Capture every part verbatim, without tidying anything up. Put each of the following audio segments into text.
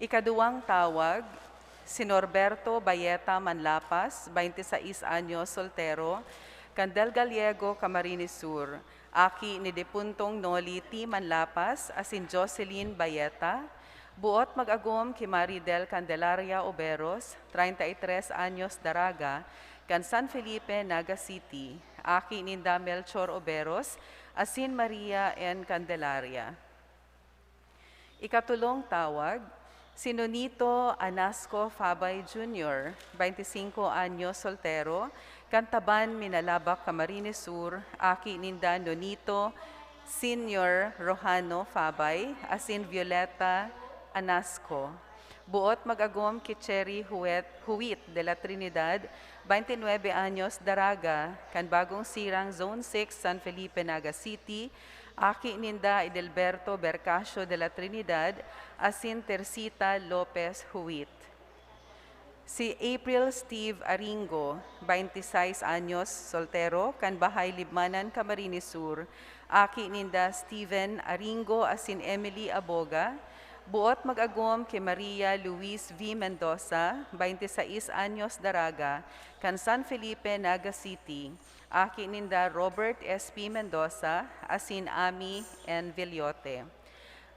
Ikaduwang tawag, si Norberto Bayeta Manlapas, twenty-six anyos, soltero, kan Del Gallego, Camarines Sur, aki ni depuntong Noli T. Manlapas asin Jocelyn Bayeta, buot mag-agom ki Maridel Candelaria Oberos, treinta y tres anyos, Daraga, kan San Felipe, Naga City, aki ninda Melchor Oberos asin Maria N. Candelaria. Ikatulong tawag, si Nonito Anasco Fabay Junior, twenty-cinco anyos, soltero, kan Taban, Minalabac, Camarines Sur, aki ninda Nonito Senior Rojano Fabay asin Violeta Anasco. Buot mag-agom ki Cherry Huet, Huit de la Trinidad, twenty-nuebe anyos, Daraga, kan Bagong Sirang, Zone six, San Felipe, Naga City, aki ninda Edelberto Bercasio de la Trinidad asin Tersita Lopez Huit. Si April Steve Aringo, twenty-six anyos, soltero, kan Bahay Libmanan, Camarines Sur, aki ninda Steven Aringo asin Emily Aboga, buot mag-agom ki Maria Luis V. Mendoza, twenty-six anyos, Daraga, kan San Felipe, Naga City, aki ninda Robert S P Mendoza asin Ami N. Villote.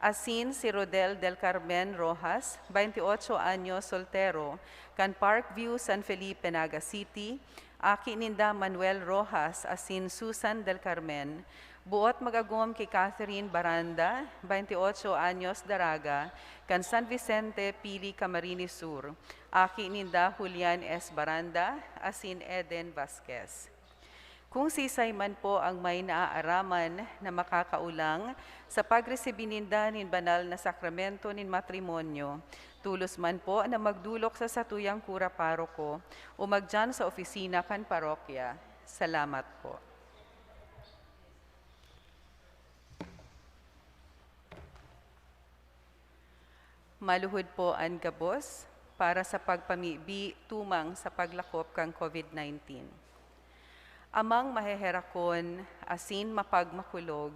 Asin si Rodel del Carmen Rojas, twenty-ocho anyos, soltero, kan Parkview, San Felipe, Naga City, aki ninda Manuel Rojas asin Susan del Carmen, buot mag-agom ki Catherine Baranda, twenty-ocho anyos, Daraga, kan San Vicente, Pili, Camarines Sur, aki ninda Julian S. Baranda asin Eden Vasquez. Kung siisay man po ang may naaaraman na makakaolang sa pagresibi ninda nin banal na sakramento nin matrimonyo, tolos man po na magdolok sa satuyang kura paroko o magdiyan sa opisina kan parokya. Salamat po. Maluhod po an gabos para sa pagpamibi tumang sa paglakop kan COVID nineteen. Amang maheherakon asin mapagmakulog,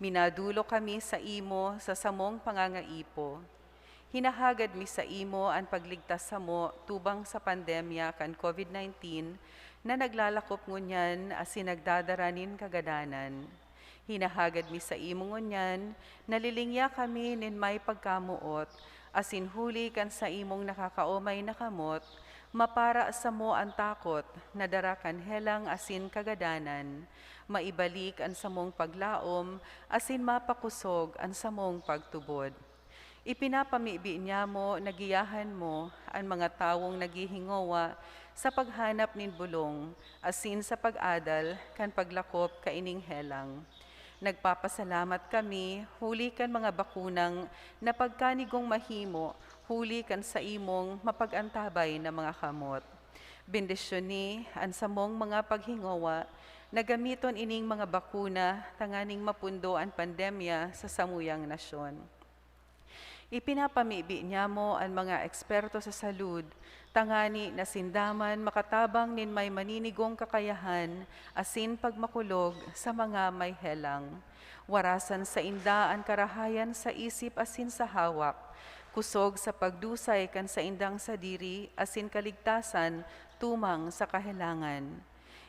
minadolok kami saimo sa samong pangangaipo. Hinahagad mi saimo an pagligtas samo tubang sa pandemya kan COVID nineteen na naglalakop ngunyan asin nagdadara nin kagadanan. Hinahagad mi saimo ngunyan, nalilingya kami nin may pagkamoot, asin huli kan saimong nakakaomay na kamot, mapara samo an takot na dara kan helang asin kagadanan, maibalik an samong paglaom, asin mapakosog an samong pagtubod. Ipinapamibi niamo na giyahan mo an mga tawong naghihingowa sa paghanap nin bolong asin sa pag-adal kan paglakop kaining helang. Nagpapasalamat kami huli kan mga bakunang napagkanigong mahimo huli kan saimong mapag-antabay na mga kamot. Bendisyoni an samong mga paghingowa na gamiton ining mga bakuna tanganing mapundo an pandemya sa samuyang nasyon. Ipinapamibi niamo an mga eksperto sa salud, tangani na sinda man makatabang nin may maninigong kakayahan asin pagmakulog sa mga may helang. Warasan sainda an karahayan sa isip asin sa hawak, kusog sa pagdusay kan saindang sadiri asin kaligtasan tumang sa kahelangan.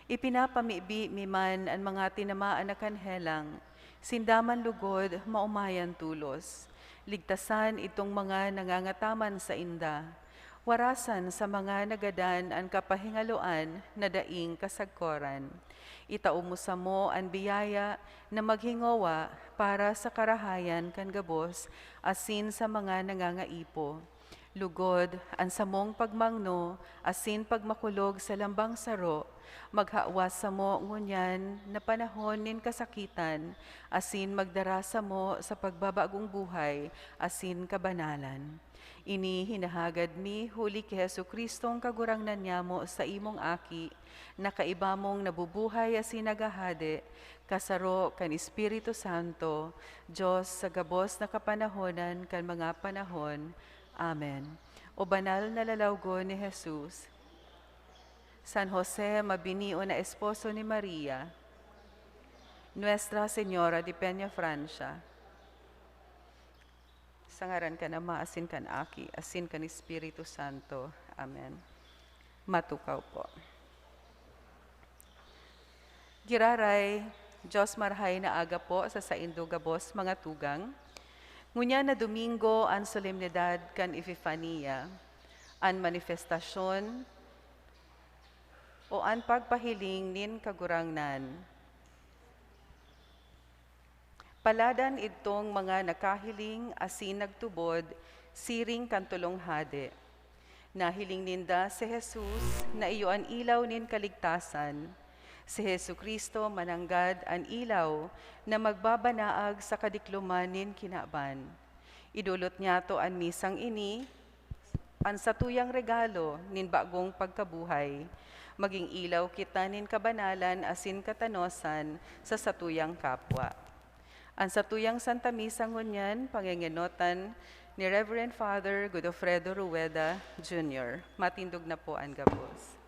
Ipinapamibi mi man an mga tinamaan na kan helang, sinda man lugod maomayan tolos. Ligtasan itong mga nangangataman sainda. Warasan sa mga nagadan an kapahingaloan na daing kasagkoran. Itao mo samo an biyaya na maghingowa para sa karahayan kan gabos asin sa mga nangangaipo. Lugod, an samong pagmangno asin pagmakulog sa lambang saro, maghawas samo ngunyan na panahon nin kasakitan, asin magdara samo sa pagbabagong buhay asin kabanalan. Ini hinahagad mi huli ki Jesu-Cristong Kagurangnan nyamo, saimong Aki, na kaiba mong nabubuhay asin naghahade, kasaro kan Espiritu Santo, Dios sa gabos na kapanahonan kan mga panahon. Amen. O banal na lalawgon ni Jesus, San Jose, mabinio na esposo ni Maria, Nuestra Señora de Peñafrancia, Sa ngaran kan Ama, asin kan Aki, asin kan Espiritu Santo. Amen. Matukaw po. Giraray, Diyos marhay na aga po sa saindo gabos, mga tugang. Ngunyan na Domingo an solemnidad kan Epifania, an manifestasyon o an pagpahiling nin Kagurangnan. Paladan idtong mga nakahiling asin nagtubod siring kan tolong hade. Nahiling ninda si Jesus na iyo an ilaw nin kaligtasan. Si Jesu-Cristo mananggad an ilaw na magbabanaag sa kadikloman nin kinaban. Idolot niyato an misang ini, an satuyang regalo nin bagong pagkabuhay. Maging ilaw kita nin kabanalan asin katanosan sa satuyang kapwa. An satuyang Santa Misa ngunyan, pangengenotan ni Reverend Father Godofredo Rueda Junior. Matindog na po an gabos.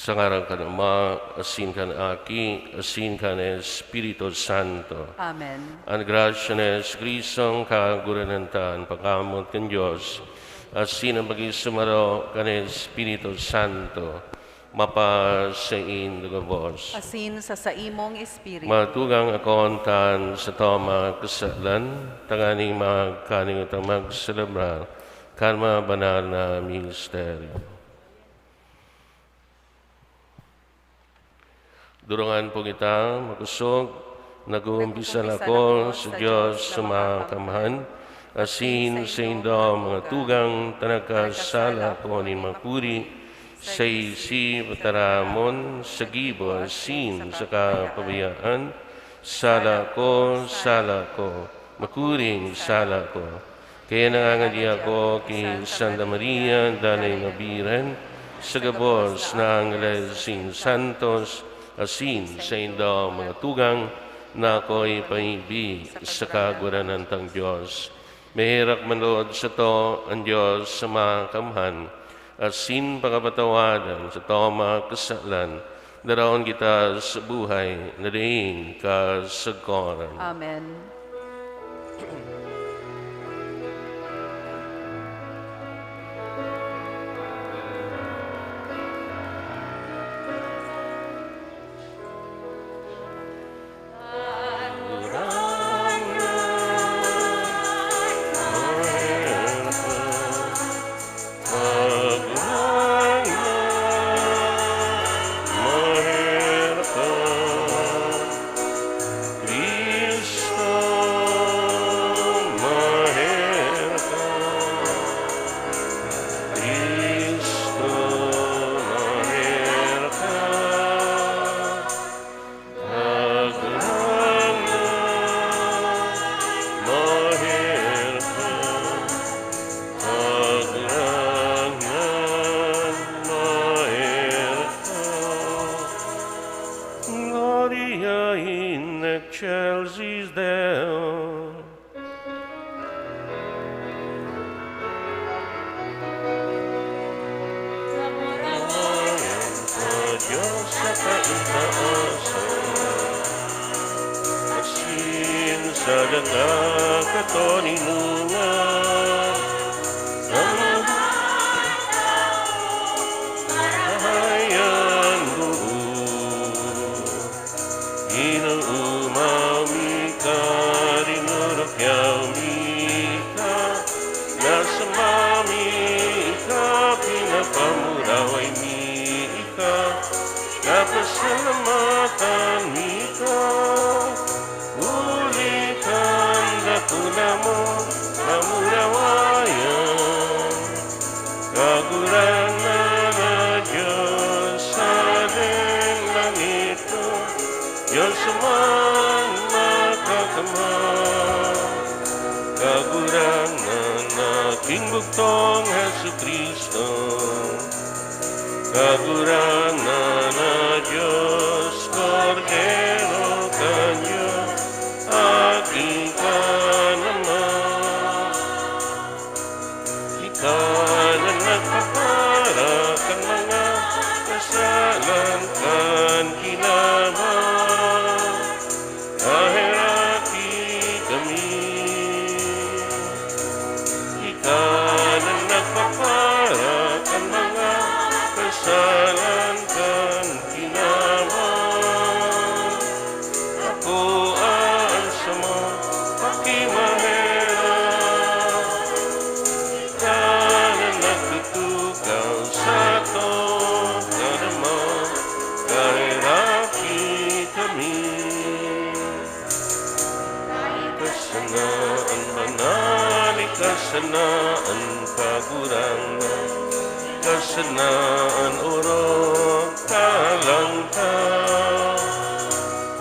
Sa ngaran kan Ama, asin kan Aki, asin kan Espiritu Santo. Amen. An grasya ni Jesu-Cristo, an Kagurangnan ta, an pag-amot kan Dios, asin an pakisumaro kan Espiritu Santo, mapasaindo gabos. Asin sa saimong espiritu. Matugang akon tan sa toma kasalan, tanganing magkaningot ang magselebrar kan mga banal na misteryo. Durungan po kita, makosog. Nag-uumpisal ako sa Dios sa Makakamhan, asin saindo, mga tugang, ta nagkasala ako nin makuri, sa isip, taramon, sa gibo, asin sa kapabayaan. Sala ko, sala ko, makuring sala ko. Kaya nangangadi ako ki Santa Maria, Danay na Birhen, sa gabos na angles nin santos, asin saindong mga tugang na ako'y paibi sa Kagurangnan tang Dios. Maherak man logod sato an Dios sa Makakamhan, asin pakapatawadan sato mga kasalan, daraon kita sa buhay na daing kasagkoran. Amen. Gloria in excelsis Deo. Sa Dios sa kaitaasan, asin sa daga katoninongan, an buhay an buo. Inooma mi ka, dinurukyaw mi ka, nasamba mi ka, pinapamuraway mi ka, napasalamatan mi ka, huli kan dakula mo na murawayan. Kagurangnan na Dios sa langit, Dios man Makakamhan. Kagurangnan na aking bugtong Jesu-Cristo. Kagurangnan na Dios, Kordero kan Dios, aki ka naman. Ika na nagpapara kan mga kasalan kan kinaban, kaheraki kami. Ika na nagpapara kan mga kasalan kan kinaban. Akoa an samo, pakimaherak. Ika na nagtutukaw sato, kan Ama, kaheraki kami. Ika sana an banal, ika sana an Kagurangnan, ika sana an orog, talangtan.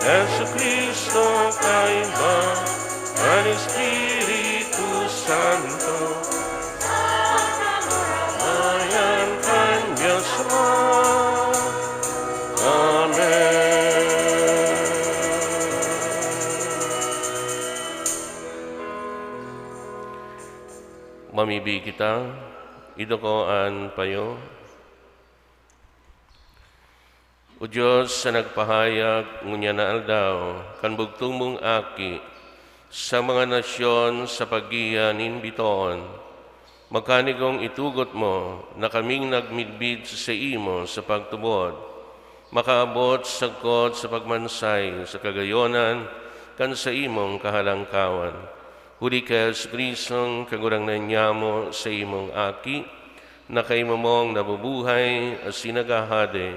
Jesu-Cristo, kaiba kan Espiritu Santo, ayan kan Dios Ama. Amen. Mamibi kita, iduko an payo. O Dios, sa nagpahayag ngunyan na aldaw kan bugtong mong Aki sa mga nasyon sa paggiya nin bitoon, magkanigong itugot mo na kaming nagmidbid sa saimo sa pagtubod, makaabot sagkod sa pagmansay sa kagayonan kan saimong kahalangkawan. Huli ki Jesu-Cristong Kagurangnan nyamo, saimong Aki, na kaimo mong nabubuhay asin naghahade,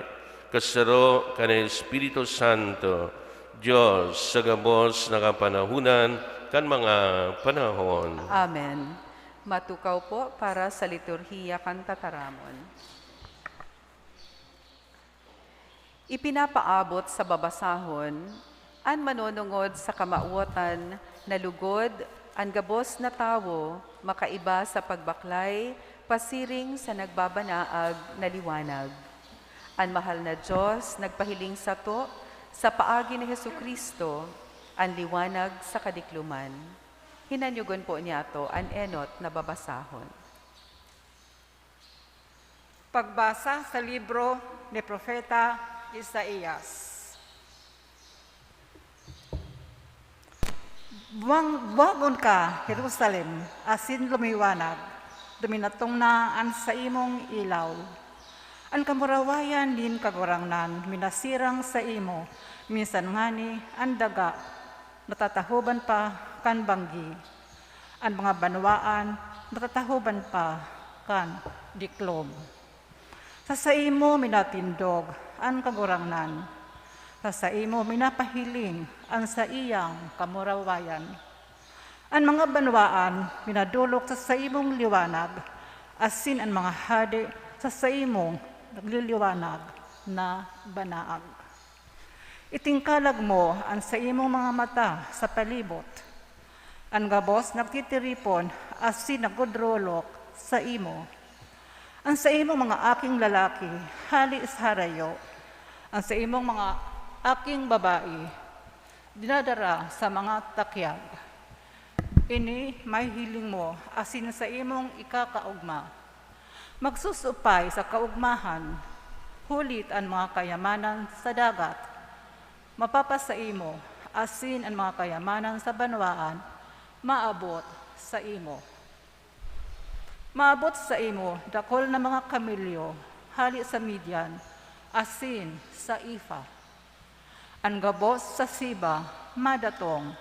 kasaro kan Espiritu Santo, Dios sa gabos na kapanahonan kan mga panahon. Amen. Matukaw po para sa liturhiya kan tataramon. Ipinapaabot sa babasahon an manonongod sa kamawotan na lugod an gabos na tawo makaiba sa pagbaklay Pasiring sa nagbabanaag na liwanag. An mahal na Diyos nagpahiling sato sa paagi ni Jesu-Cristo, an liwanag sa kadikloman. Hinanyogon po niyato an enot na babasahon. Pagbasa sa libro ni Propeta Isaias. Buwang-, buwagon ka, Jerusalem, asin lumiwanag, duminatong na an saimong ilaw. An kamurawayan nin Kagurangnan minasirang saimo, minsan ngani an daga natatahoban pa kan banggi. An mga banwaan natatahoban pa kan diklom. Sa saimo minatindog an Kagurangnan, sa saimo minapahiling an saiyang kamurawayan. An mga banwaan minadolok sa saimong liwanag, asin an mga hade sa saimong nagliliwanag na banaag. Itingkalag mo an saimong mga mata sa palibot. An gabos nagtitiripon asin nagdodolok saimo. An saimong mga aking lalaki hale sa harayo, an saimong mga aking babae dinadara sa mga takyag. Ini mahihiling mo asin saimong ikakaogma. Magsusupay sa kaogmahan, huli ta an mga kayamanan sa dagat mapapasaimo, asin an mga kayamanan sa banwaan maabot saimo. Maabot saimo dakul na mga kamelyo hale sa Midian asin sa Efa. An gabos sa Seba madatong,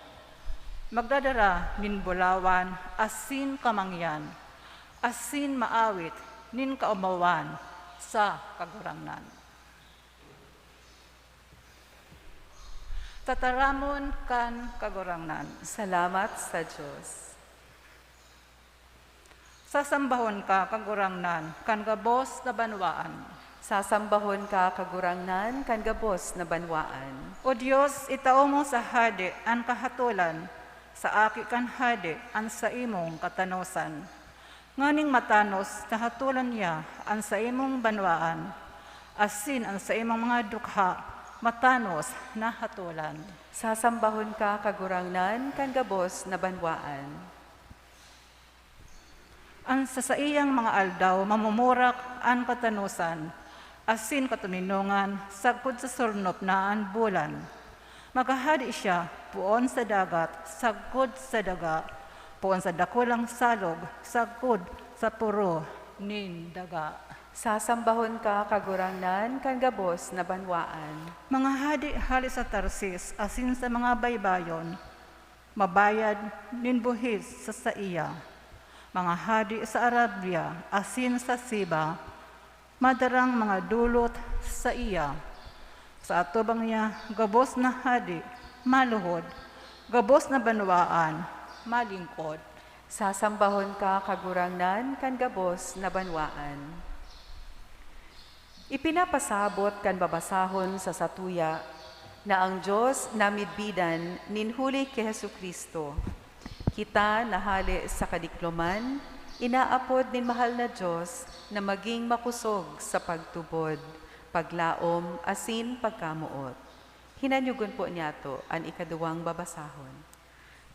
magdadara nin bulawan asin kamangyan, asin maawit nin kaomawan sa Kagurangnan. Tataramon kan Kagurangnan. Salamat sa Diyos. Sasambahon ka, Kagurangnan, kan gabos na banwaan. Sasambahon ka, Kagurangnan, kan gabos na banwaan. O Dios, itao mo sa hade an kahatolan, sa aki kan hade an saimong katanosan. Nganing matanos na hatolan niya an saimong banwaan, asin an saimong mga dukha matanos na hatolan. Sasambahon ka, Kagurangnan, kan gabos na banwaan. An sa saiyang mga aldaw mamumurak an katanosan, asin katoninongan sagkod sa surnop na an bulan. Maghahade siya poon sa dagat sagkod sa daga, poon sa dakulang salog sagkod sa poro nin daga. Sasambahon ka, Kagurangnan, kan gabos na banwaan. Mga hade hale sa Tarsis asin sa mga baybayon, mabayad nin buhis sa saiya. Mga hade sa Arabia asin sa Seba, madarang mga dolot saiya. Sa atubang niya, gabos na hade maluhod, gabos na banwaan malingkod. Sasambahon ka, Kagurangnan, kan gabos na banwaan. Ipinapasabot kan babasahon sa satuya na ang Dios namidbidan nin huli ki Jesu-Cristo. Kita na hale sa kadikloman, inaapod nin mahal na Dios na magin makosog sa pagtubod, paglaom, asin pagkamoot. Hinanyogon po niyato an ikaduwang babasahon.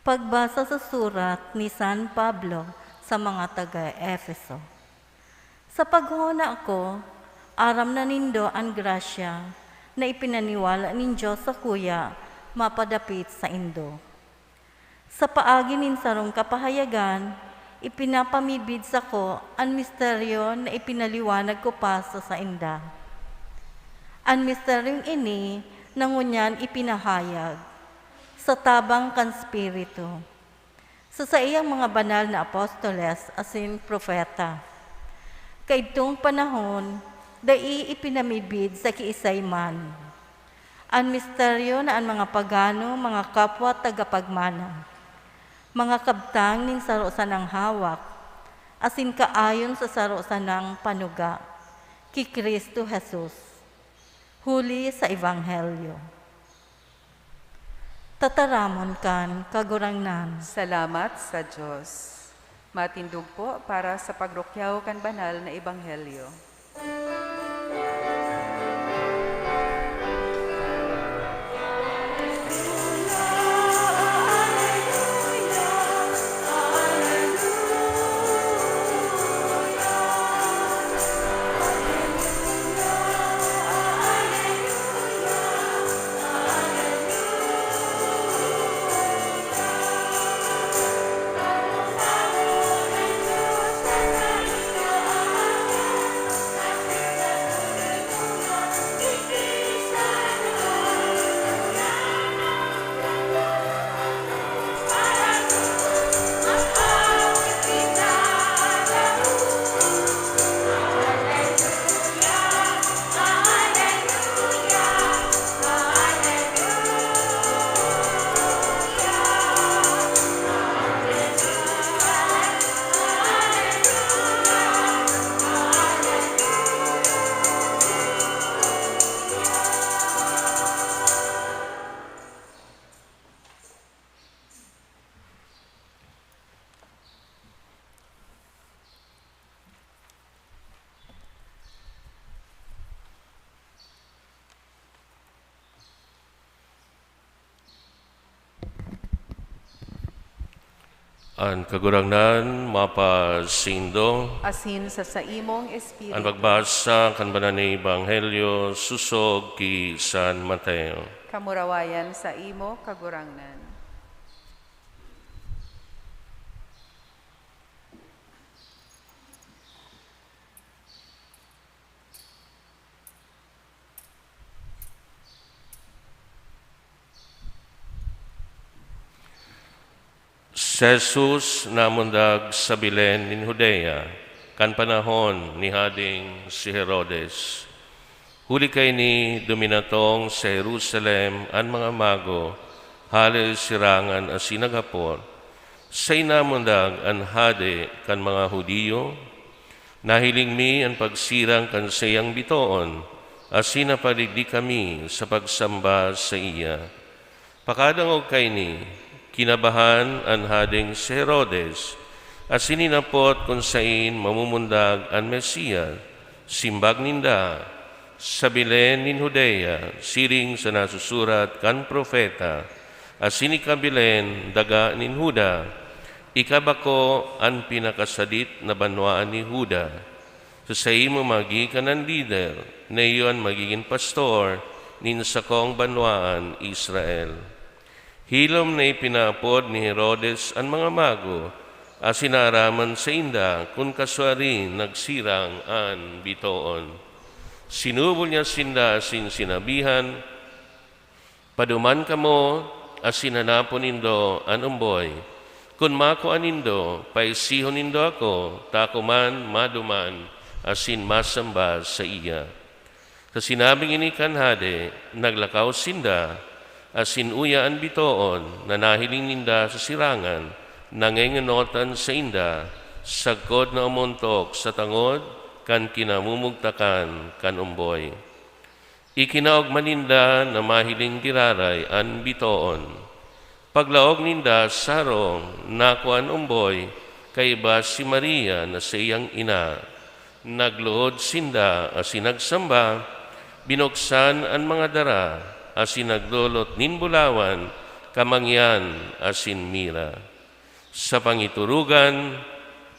Pagbasa sa surat ni San Pablo sa mga taga-Efeso. Sa paghona ko, aram na nindo an grasya na ipinaniwala nin Dios sakuya mapadapit saindo. Sa paagi nin sarong kapahayagan, ipinapamidbid sako an misteryo na ipinaliwanag ko pa sa sainda. An misteryong ini na ngunyan ipinahayag sa tabang kan Espiritu, sa saiyang mga banal na apostoles asin propeta. Kaidtong panahon, dai ipinamidbid sa kiisay man. An misteryo na an mga pagano, mga kapwa tagapagmana, mga kabtang nin saro sanang hawak, asin kaayon sa saro sanang panuga, ki Cristo Jesus, huli sa Ebanghelyo. Tataramon kan Kagurangnan. Salamat sa Dios. Matindog po para sa pagrukyaw kan banal na ebanghelyo. An Kagurangnan mapasaindo. Asin sa saimong espiritu. An pagbasa kan Banal na Ebanghelyo sosog ki San Mateo. Kamurawayan saimo, Kagurangnan. Si Jesus namundag sa Belen nin Judea, kan panahon ni Hadeng si Herodes. Huli kaini, duminatong sa Jerusalem an mga mago hale sirangan asin naghapot, "Saen namundag an Hade kan mga Judio? Nahiling mi an pagsirang kan saiyang bitoon, asin napadigdi kami sa pagsamba saiya." Pakadangog kaini, kinabahan an Hadeng si Herodes, asin hinapot kun saen mamumundag an Mesias. Simbag ninda, "Sa Belen nin Judea, siring sa nasusurat kan propeta, 'Asin ika, Belen, daga nin Juda, ika bako an pinakasadit na banwaan ni Juda. Sa saimo magikan an lider na iyo an magigin pastor nin sakong banwaan, Israel.'" Hilom na ipinaapod ni Herodes an mga mago, asin naaraman sainda kun kasuarin nagsirang an bitoon. Sinubol niya sinda asin sinabihan, "Paduman kamo asin hanapon nindo an omboy. Kun makua nindo, paisihon nindo ako, ta ako man maduman asin masamba saiya." Sa sinabing ini kan hade, naglakaw sinda, asin uya an bitoon na nahiling ninda sa sirangan, nangengenotan sainda, sagkod na umontok sa tangod kan kinamumugtakan kan omboy. Ikinaogma ninda na mahiling giraray an bitoon. Paglaog ninda sa harong, nakua an omboy kaiba si Maria na saiyang ina. Nagluhod sinda asin nagsamba, binuksan an mga dara, asin naglolot nin bulawan, kamangyan asin mira. Sa pangiturugan,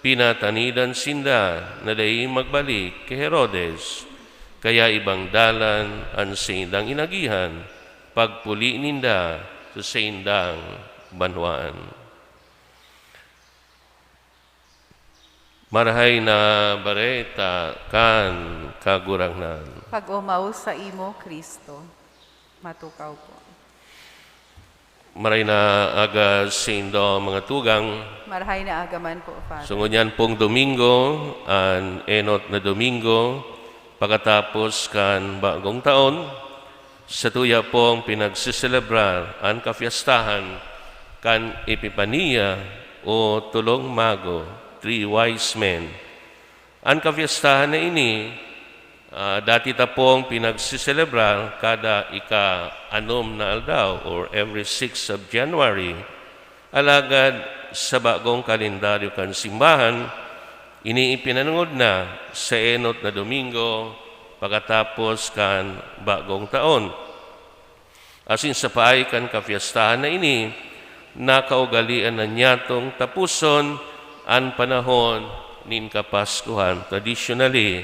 pinatanidan sinda na dai magbalik ki Herodes, kaya ibang dalan an saindang inagihan pagpuli ninda sa saindang banwaan. Marahay na Bareta kan Kagurangnan. Pag-omaw saimo, Cristo. Matukaw po. Maray na aga saindo, mga tugang. Marahay na aga man po, Father. So, ngunyan pong Domingo, an enot na Domingo, pakatapos kan bagong taon, satuya pong pinagseselebrar an kafiestahan kan Epipania o Tulong Mago, Three Wise Men. An kapiestahan na ini, ah, dati ta pong pinagseselebrar kada ika-anom na aldaw or every sixth of January. Alagad Sa bagong kalendaryo kan simbahan, ini ipinanongod na sa enot na Domingo pakatapos kan bagong taon. Asin sa paagi kan kapyestahan na ini, nakaugalean na niyatong taposon an panahon nin Kapaskuhan. Traditionally,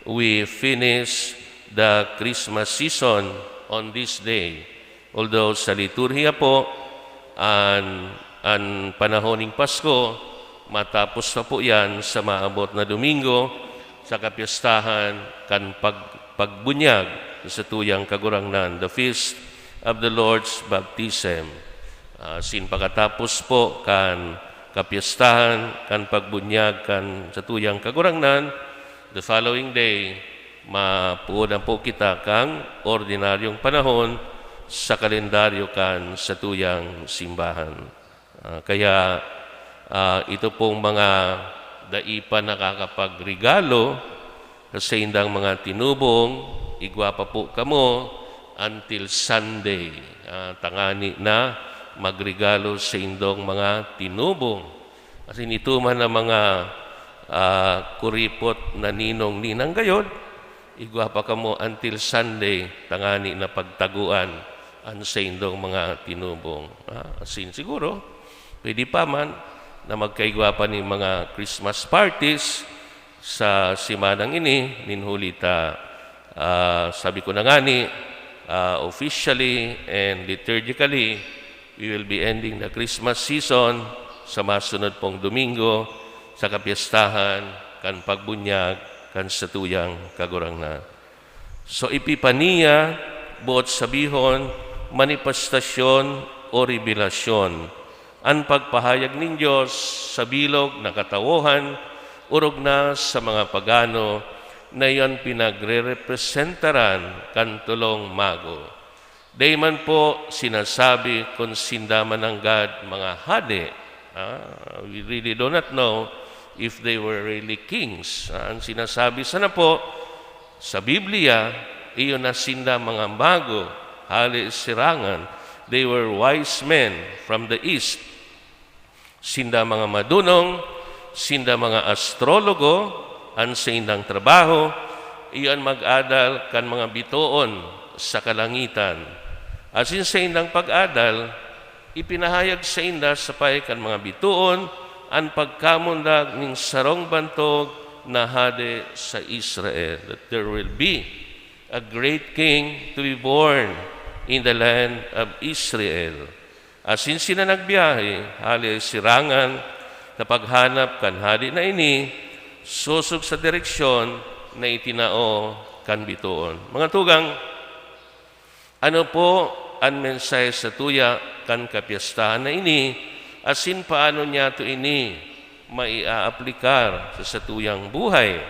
we finish the Christmas season on this day. Although sa liturhiya po, an, an panahon ning Pasko, matapos pa po yan sa maabot na Domingo sa kapyestahan kan pag-, pagbunyag sa satuyang Kagurangnan, the Feast of the Lord's Baptism. Ah, sin pakatapos po kan kapyestahan kan pagbunyag kan satuyang Kagurangnan, the following day, mapuodan po kita kan ordinaryong panahon sa kalendaryo kan satuyang simbahan. Ah, kaya, ah, ito pong mga dai pa nakakapagregalo sa saindang mga tinubong, igwa pa po kamo until Sunday, ah, tangani na magregalo sa indong mga tinubong. Asin ito man ang mga, ah, kuripot na ninong-ninang gayod, igwa pa kamo until Sunday, tangani na pagtaguan an saindong mga tinubong. Ah, asin siguro, pwede pa man na magkaigwa pa nin mga Christmas parties sa semanang ini, nin huli ta, ah, sabi ko na ngani, ah, officially and liturgically, we will be ending the Christmas season sa masunod pong Domingo sa kapyestahan kan pagbunyag kan satuyang Kagurangnan. So, Epipania, boot sabihon, manifestasyon o rebelasyon. An pagpahayag nin Dios sa bilog na katawohan, orog na sa mga pagano, na iyan pinagrerepresentaran kan tolong mago. Dai man po sinasabi kun sinda mananggad mga hade. Ah, we really do not know if they were really kings. Ah, ang sinasabi sana po sa Biblia, iyo na sinda mga mago, hale sirangan. They were wise men from the east. Sinda mga madunong, sinda mga astrologo, an saindang trabaho, iyo an mag-adal kan mga bitoon sa kalangitan. Asin saindang pag-adal, ipinahayag sainda sa paagi kan mga bitoon an pagkamundag nin sarong bantog na hade sa Israel, that there will be a great king to be born in the land of Israel. Asin sinda nagbiyahe hale sirangan sa paghanap kan hade na ini, sosog sa direksyon na itinao kan bitoon. Mga tugang, ano po an mensahe satuya kan kapyestahan na ini, asin paano niyato ini maiaaplikar sa satuyang buhay?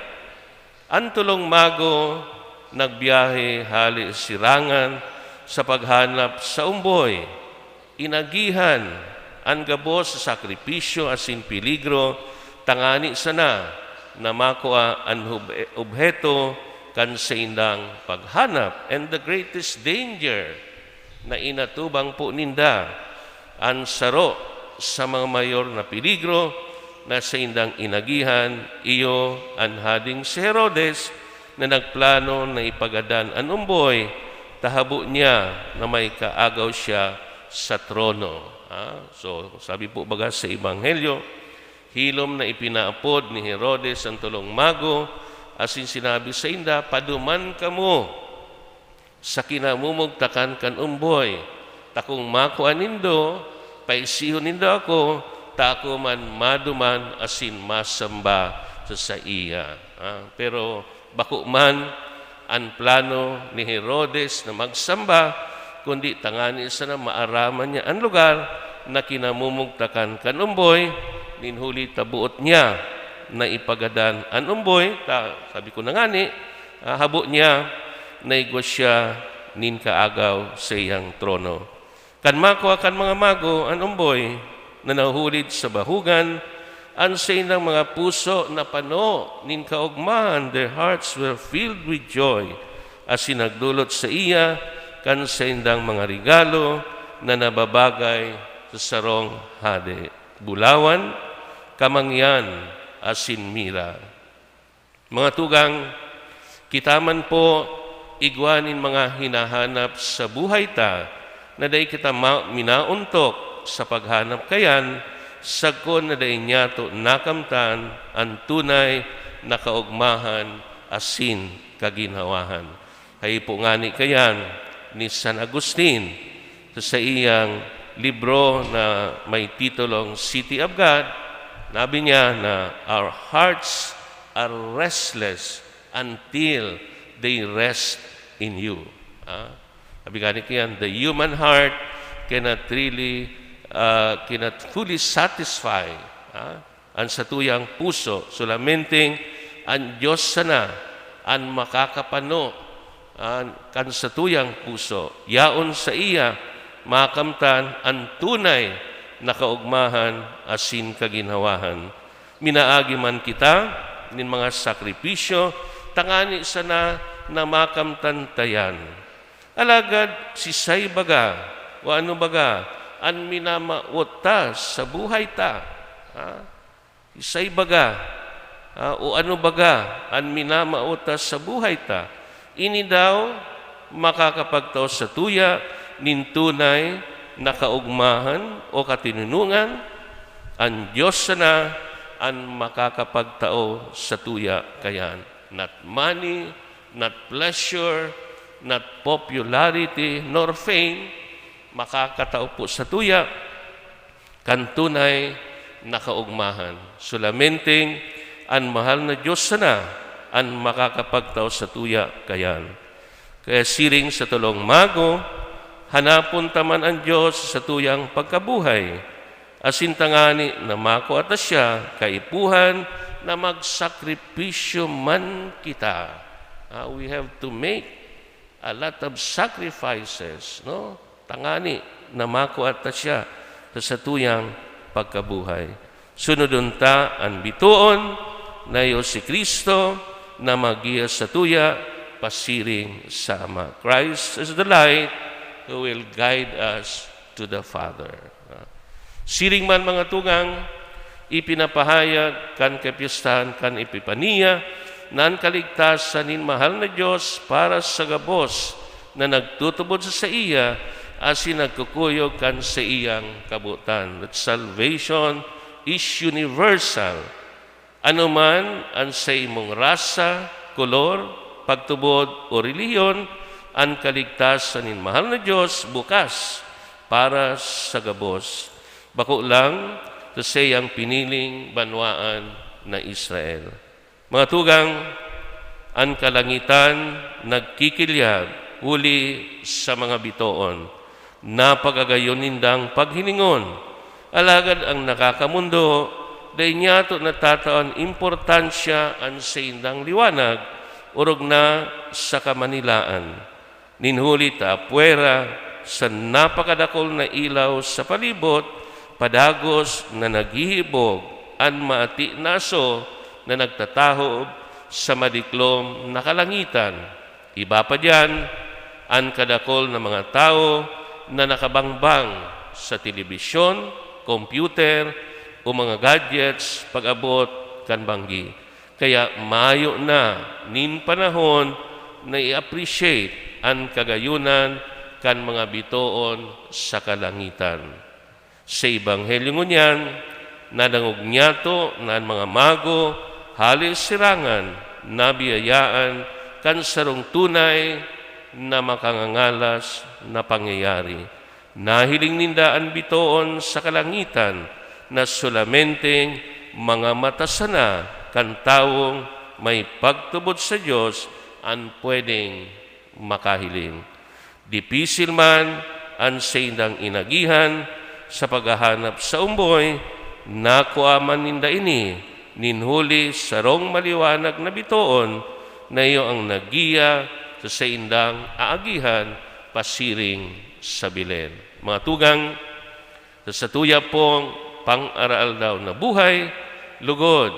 An tolong mago nagbiyahe hale sirangan sa paghanap sa omboy. Inagihan an gabos sa sakripisyo asin peligro tangani sana na makua an hub-, obheto kan saindang paghanap. And the greatest danger na inatubang po ninda, an saro sa mga mayor na peligro na saindang inagihan, iyo an hading si Herodes, na nagplano na ipagadan an omboy, ta habo niya na may kaagaw siya sa trono. Ah, so, sabi po baga sa Ebanghelyo, hilom na ipinaapod ni Herodes an tolong mago, asin sinabi sainda, "Paduman kamo sa kinamumugtakan kan omboy, ta kun makua nindo, paisihon nindo ako, ta ako man maduman asin masamba sa saiya." Ah, pero bako man an plano ni Herodes na magsamba, kundi tangani sana maaraman niya an lugar na kinamumugtakan kan omboy, nin huli ta boot niya na ipagadan an omboy, ta, sabi ko na ngani, ah, habo niya na igwa siya nin kaagaw sa iyang trono. Kan makua kan mga mago an omboy na nahulid sa bahugan, an saindang mga puso napano nin kaogmahan, their hearts were filled with joy, asin nagdolot saiya kan saindang mga regalo na nababagay sa sarong hade. bulawan, kamangyan, asin mira. Mga tugang, kita man po igwa nin mga hinahanap sa buhay ta na dai kita ma-, minaontok sa paghanap kaiyan, sagkod na dai niyato nakamtan an tunay na kaogmahan asin kaginhawahan. Haipo ngani kaiyan ni San Agustin sa saiyang libro na may titulong City of God, nabi niya na, "Our hearts are restless until they rest in you." Ah, sabi ngani kaiyan, "The human heart cannot really, ah, cannot fully satisfy, ah, an satuyang puso. Solamente an Dios sana an makakapano an, kan satuyang puso. Yaon saiya makamtan an tunay na kaogmahan asin kaginhawahan. Minaagi man kita nin mga sakripisyo tangani sana na makamtan ta iyan. Alagad siisay baga o ano baga an minamawot ta sa buhay ta?" Ha? Siisay baga, ah, o ano baga an minamawot ta sa buhay ta? Ini daw makakapagtao satuya nin tunay na kaogmahan o katinonongan? An Dios sana an makakapagtao satuya kaiyan. Not money, not pleasure, not popularity, nor fame makakatao po satuya kan tunay na kaogmahan. Solamente an mahal na Dios sana an makakapagtao satuya kaiyan. Kaya siring sa tolong mago, hanapon ta man an Dios sa satuyang pagkabuhay, asin tangani na makua ta siya kaipuhan na magsakripisyo man kita. Ah, we have to make a lot of sacrifices, no? Tangani na makua ta siya sa satuyang pagkabuhay. Sunodon ta an bitoon na iyo si Cristo na maggiya satuya pasiring sa Ama. Christ is the light who will guide us to the Father. Siring man, mga tugang, ipinapahayag kan kapyestahan kan Epipania na an kaligtasan nin mahal na Dios para sa gabos na nagtutubod sa saiya asin nagkukuyog kan saiyang kabotan. That salvation is universal. Anoman an saimong rasa, kolor, pagtubod o relihiyon, an kaligtasan nin mahal na Dios bukas para sa gabos, bako lang sa saiyang piniling banwaan na Israel. Mga tugang, an kalangitan nagkikilyag huli sa mga bitoon. Napakagayon nindang paghilingon. Alagad an nakakamondo, dai niyato natatawan importansya an saindang liwanag, orog na sa kamanilaan. Nin huli ta apwera sa napakadakul na ilaw sa palibot, padagos na naghihibog an maati na aso na nagtatahob sa madiklom na kalangitan. Iba pa diyan, an kadakul na mga tawo na nakabangbang sa telebisyon, kompyuter, o mga gadgets pag-abot kan banggi. Kaya mayo na nin panahon na i-appreciate an kagayonan kan mga bitoon sa kalangitan. Sa Ebanghelyo ngunyan, nadangog niyato na an mga mago hale sa sirangan nabiyayaan kan sarong tunay na makangangalas na pangyayari. Nahiling ninda an bitoon sa kalangitan na solamente mga mata sana kan tawong may pagtubod sa Dios an pwedeng makahiling. Dipisil man an saindang inagihan sa paghahanap sa omboy, nakua man ninda ini nin huli sarong maliwanag na bitoon na iyo ang naggiya sa saindang aagihan pasiring sa Belen. Mga tugang, sa satuya pong pang-araaldaw na buhay, lugod,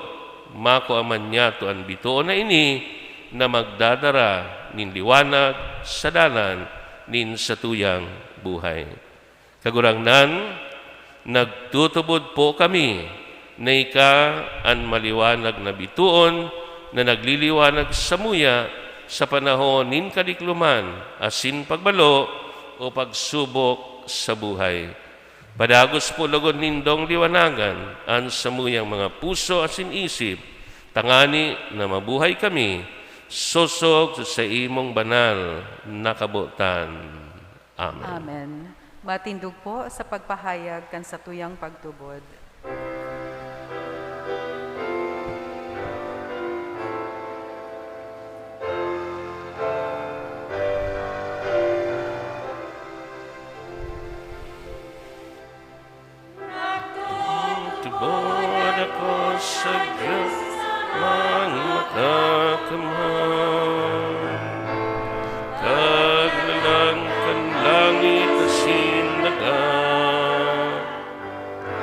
makua man niyato an bitoon na ini na magdadara nin liwanag sa dalan nin satuyang buhay. Kagurangnan, Nagtutubod po kami na ika an maliwanag na bitoon na nagliliwanag samuya sa panahon nin kadikloman asin pagbalo o pagsubok sa buhay. Padagos po logod nindong liwanagan an samuyang mga puso asin isip, tangani na mabuhay kami sosog sa saimong banal na kabotan. Amen. Amen. Matindog po sa pagpahayag kan satuyang pagtubod. Tubod ako sa Diyos mang makakamay, kaglalang kan langit asin daga,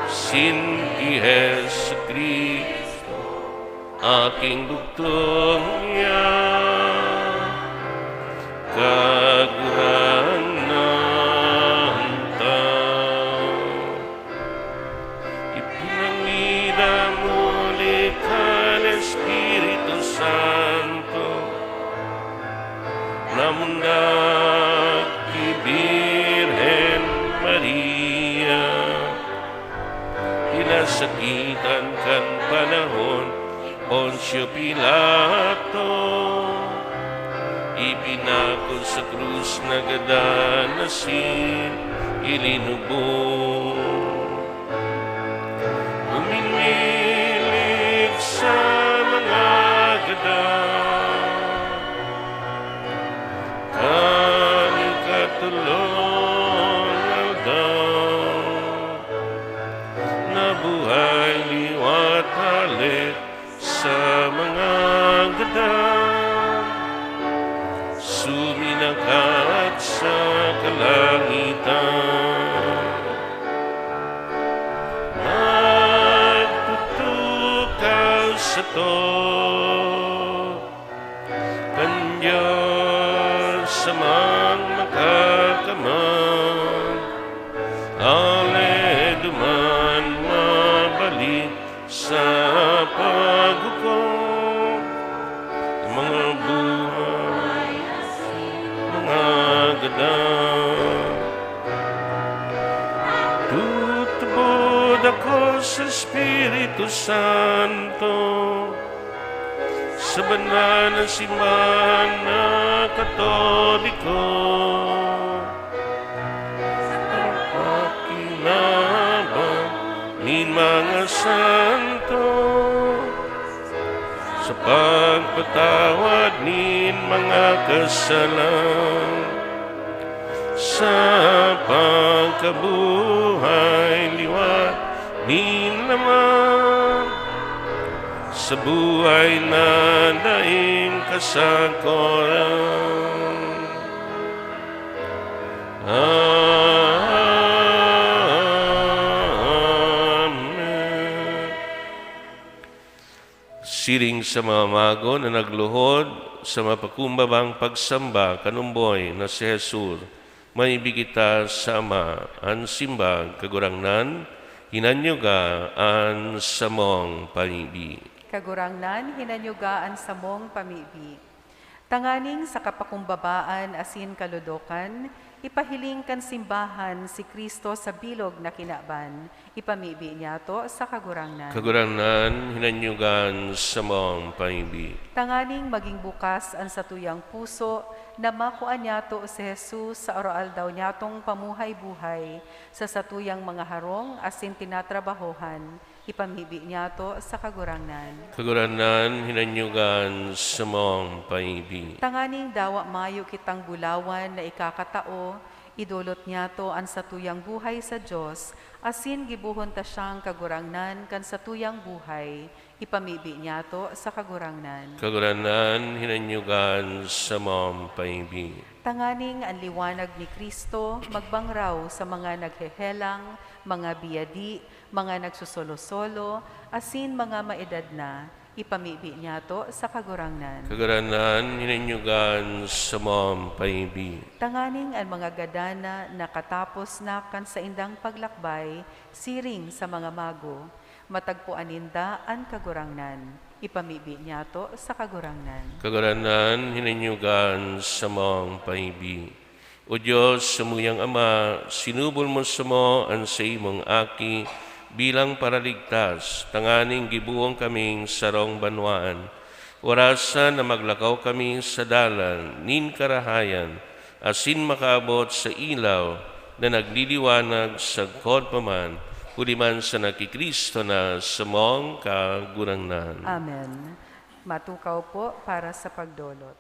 asin ki Jesu-Cristo, aking bugtong niya, Kagurangnan ta. Ipinangidam huli kan Espiritu Santo, na mundag ki Birhen Maria, pinasakitan kan panahon Poncio Pilato, ipinako sa krus na gadan asin ilinubong. Uminilig sa mga gadan, kan ikatolong aldaw, nabuhay liwat hale sa mga gadan, suminakat sa kalangitan. Magtutukaw sato kan Dios Amang Makakamay, ale duman mabalik sa paghukom, mga buhay, mga gadan. Tutubod ako sa Espiritu Santo, sa banal na simbahan na Katoliko, sa pagpakinaban nin mga santo, sa pagpatawad nin mga kasalan, sa pagkabuhay liwat nin Ama, sa buhay na daing kasakoran. Amen. Siring sa mga mago na nagluhod sa mapakumbabang pagsamba kan omboy na si Jesus, maibi kita sa Ama. An simbag, Kagurangnan, hinanyuga an samong pamibi. Kagurangnan, hinanyuga an samong pamibi. Tanganing sa kapakumbabaan asin kaludokan, ipahiling kan simbahan si Cristo sa bilog na kinaban. Ipamibi niyato sa Kagurangnan. Kagurangnan, hinanyugan samong pamibi. Tanganing magin bukas an satuyang puso na makua niyato si Jesus sa aroaldaw niyatong pamuhay-buhay, sa satuyang mga harong asin tinatrabahohan. Ipamibi niyato sa Kagurangnan. Kagurangnan, hinanyugan samong pamibi. Tanganing dawa mayo kitang bulawan na ikakatao, idolot niyato an satuyang buhay sa Dios, asin gibohon ta siyang Kagurangnan kan satuyang buhay. Ipamibi niyato sa Kagurangnan. Kagurangnan, hinanyugan samong pamibi. Tanganing an liwanag ni Cristo magbangraw sa mga naghehelang, mga biyadi, mga nagsusolo-solo, asin mga maedad na, Ipamibi niyato sa Kagurangnan. Kagurangnan, hinanyugan sa mga paibi. Tanganing an mga gadan na nakatapos na kan saindang paglakbay, siring sa mga mago, matagpuan ninda an Kagurangnan. Ipamibi niyato sa Kagurangnan. Kagurangnan, hinanyugan sa mga paibi. O Dios, samuyang Ama, sinubol mo samo an saimong Aki bilang Paraligtas, tanganing gibohon kaming sarong banwaan. Orasan na maglakaw kami sa dalan nin karahayan, asin makaabot sa ilaw na nagliliwanag sagkod pa man, huli man sa nagkikristo na samong Kagurangnan. Amen. Matukaw po para sa pagdolot.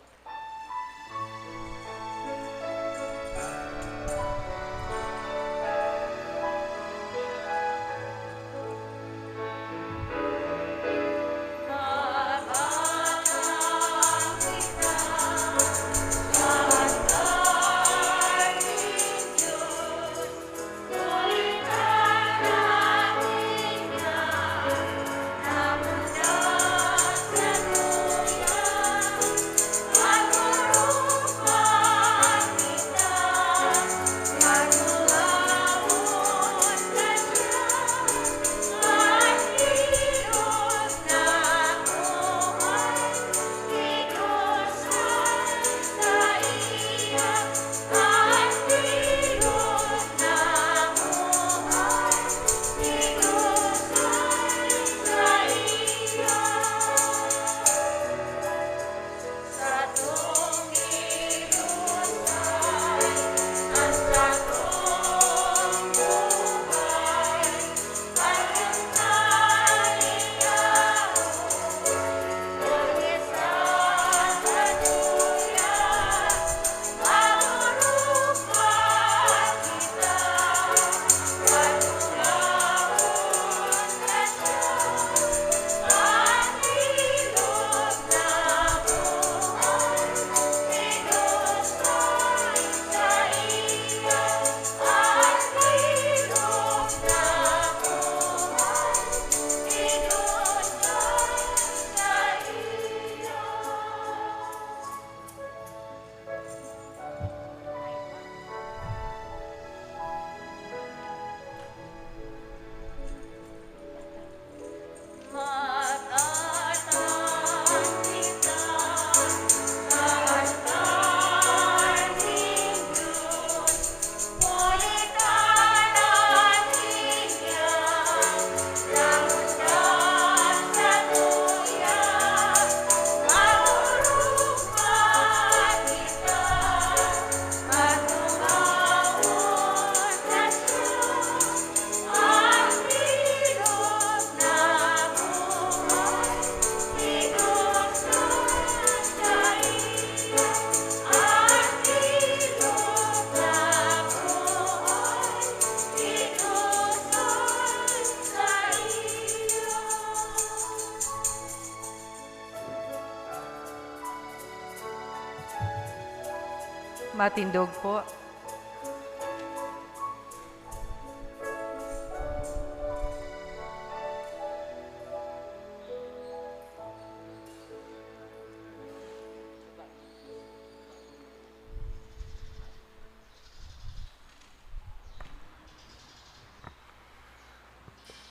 Matindog po.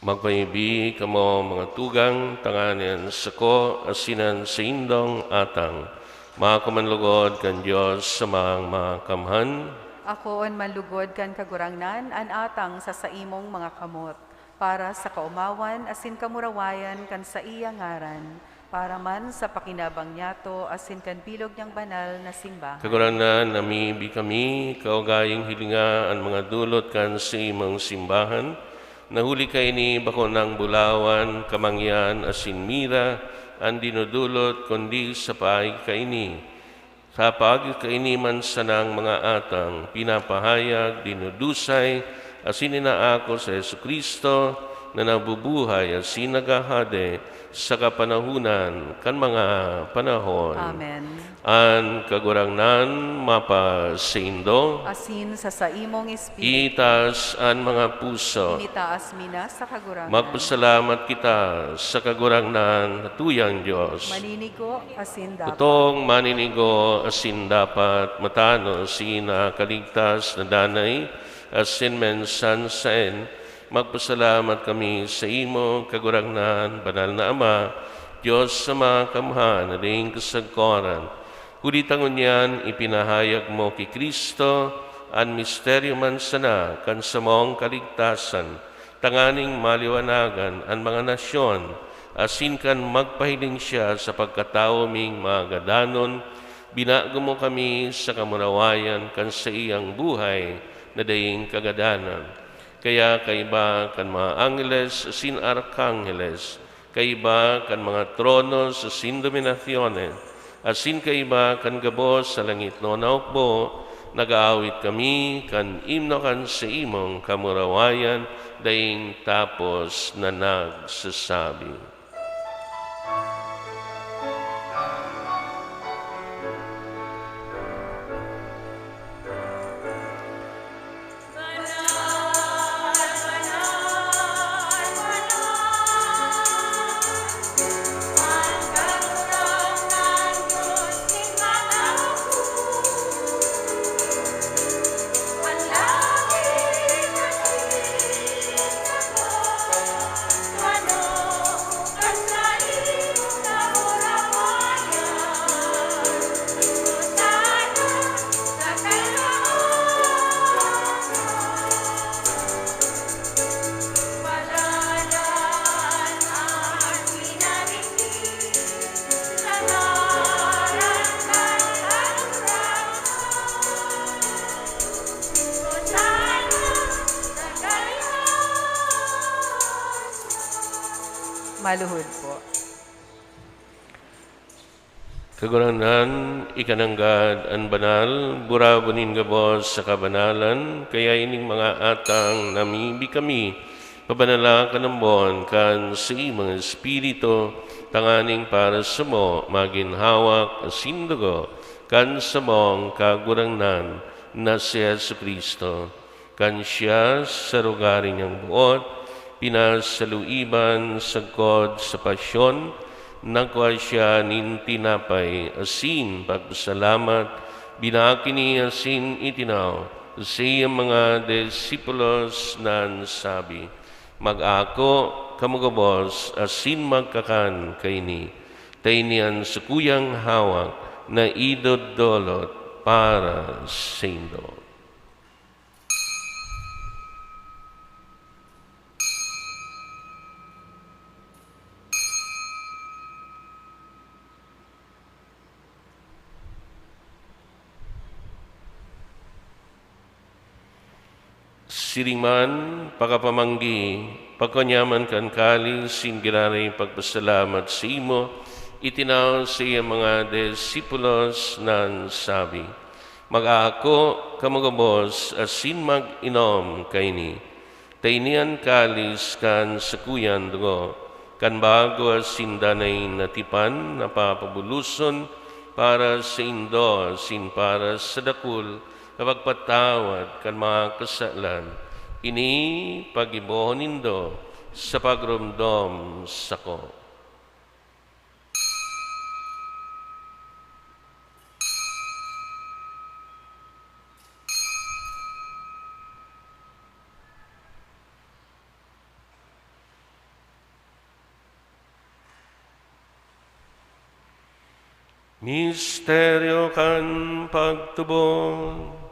Magpaibi kamo, mga tugang, tanganing an sako asin an saindong atang maako man logod kan Dios sa Amang Makamhan. Akoon man logod kan Kagurangnan an atang sa saimong mga kamot, para sa kaomawan asin kamurawayan kan saiyang ngaran, para man sa pakinabang niyato asin kan bilog niyang banal na simbahan. Kagurangnan, namibi kami, kaugayong hilinga an mga dulot kan saimong simbahan, na huli kaini bako nang bulawan, kamangyan asin mira an dinudulot, kundi sa paagi kaini. Sa paagi kaini man sanang mga atang, pinapahayag, dinudusay, asin inaako si Jesu-Cristo, na nabubuhay asin naghahade sa kapanahonan kan mga panahon. Amen. An Kagurangnan mapasaindo. Asin sa saimong espiritu. Itaas an mga puso. Initaas mi na sa Kagurangnan. Magpasalamat kita sa Kagurangnan na tuyang Dios. Maninigo asin dapat. Totong maninigo asin dapat, matanos, sina kaligtas na danay, asin mensan saen, magpasalamat kami sa imo, Kagurangnan, Banal na Ama, Dios sa mga kamhan na daing kasagkoran. Huli ta ngunyan, ipinahayag mo ki Cristo an misteryo man sana kan samong kaligtasan, tanganing maliwanagan an mga nasyon, asin kan magpahiling siya sa pagkatawo ming mga gadanon, binago mo kami sa kamurawayan kan saiyang buhay na daing kagadanan. Kaya kaiba kan mga angheles asin arkangheles, kaiba kan mga tronos asin dominasyones, asin kaiba kan gabos sa langitnon na hukbo, nag-aawit kami kan imno kan saimong kamurawayan daing tapos na nagsasabi. Maluhod po. Kagurangnan, ika nanggad an banal, burabon nin gabos sa kabanalan, kaya ining mga atang namibi kami, pabanala ka nambon kan saimong Espiritu, tanganing para samo magin hawak asin dugo kan samong Kagurangnan na si Jesu-Cristo. Kan siya, sa rugari niyang boot, pinasaluiban sagkod sa pasyon, nagkua siya nin tinapay asin pagpasalamat, binaki niya asin itinaw sa saiyang mga disipulos na nagsabi, "Mag-ako kamo gabos asin magkakan kaini, ta ini an sakuyang hawak na idodolot para saindo." Siring man, pakapamanggi, pagkua niya man kan kalis, nin giraray pagpasalamat sa imo, itinaw sa iyang mga disipulos na nagsabi, "Mag-aako kamo gabos asin mag-inom kaini. Ta ini an kalis kan sakuyang dugo, kan bago asin danay na tipan na papabuloson para saindo asin para sa dakul, sa pagpatawad kan mga kasalan. Ini paggibohon nindo sa pagromdom sako." Misteryo kan pagtubod.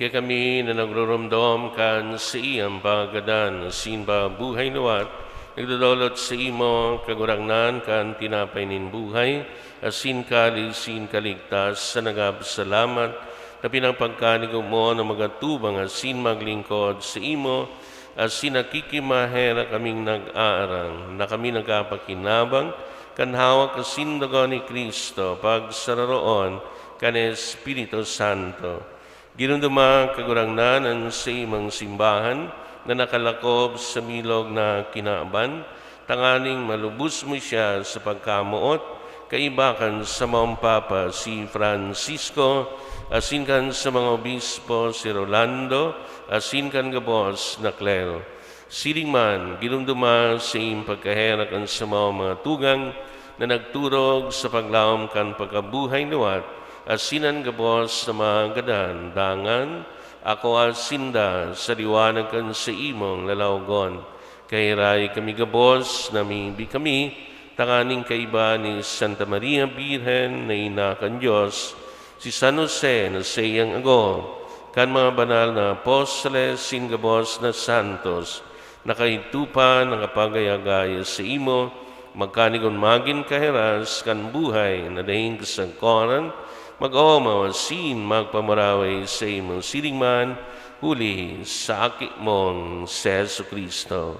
Kaya kami na nagrurumdom kan saiyang paggadan asin pabuhay liwat, nagdodolot sa imo, Kagurangnan, kan tinapay nin buhay, asin kalis nin kaligtasan, nagpapasalamat ta pinapagkanigo mo na magatubang asin maglingkod sa imo, asin nakikimaherak kaming nag-aarang na kami nagpapakinabang kan hawak asin dugo ni Cristo, pagsararoon kan Espiritu Santo. Giromdoma, Kagurangnan, an saimong simbahan na nakalakob sa bilog na kinaban, tanganing malubos mo siya sa pagkamoot, kaiba kan samong Papa, si Francisco, asin kan samong obispo, si Rolando, asin kan gabos na klero. Siring man, giromdoma sa saimong pagkaherak an samong mga tugang na nagturog sa paglaom kan pagkabuhay liwat, asin an gabos na mga gadan. Dangan, akoa sinda sa liwanag kan saimong lalawogon. Kaherak kami gabos, namibi kami, tanganing kaiba ni Santa Maria Birhen na ina kan Dios, si San Jose na saiyang agom, kan mga banal na apostoles, asin gabos na santos, na kaidto pa nakapag-ayagaya saimo, magkanigon magin kahiras kan buhay na daing kasagkoran, mag-omaw asin magpamuraway saimo siring man, huli sa Aki mong si Jesu-Cristo.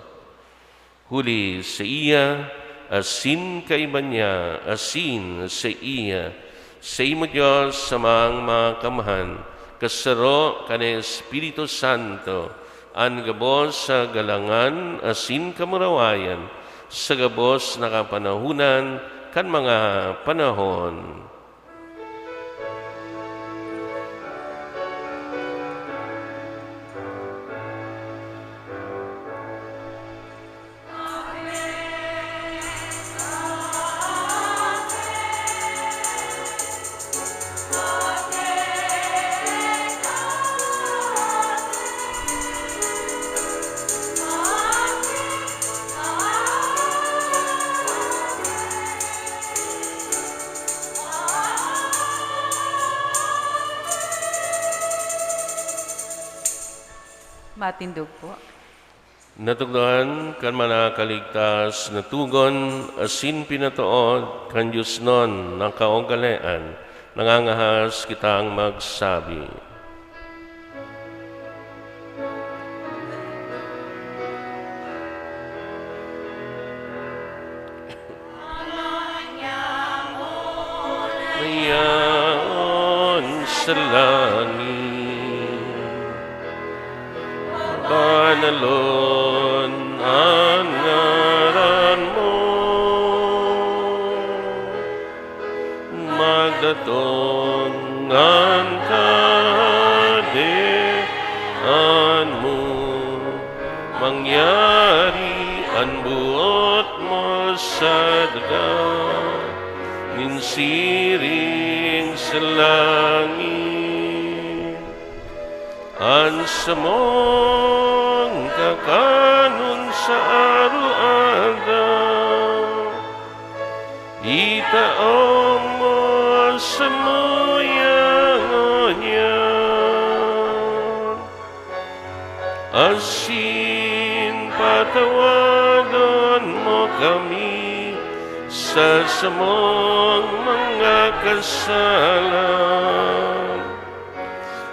Huli saiya, asin kaiba niya, asin saiya, saimo, Dios, Amang Makamhan, kasaro kan Espiritu Santo, an gabos sa galangan asin kamurawayan, sa gabos na kapanahonan kan mga panahon. Matindog po. Natukdoan kan manakaligtas na tugon asin pinatood kan diosnon na kaugalean, nangangahas kitang magsabi. Mayaon sa langit, banalon an ngaran mo. Magdatong an Kahadean mo, mangyari an boot mo sa daga, nin siring sa langit. An samong kakanon sa araw-araw, itao mo samuya ngunyan, asin patawadon mo kami sa samong mga kasalan,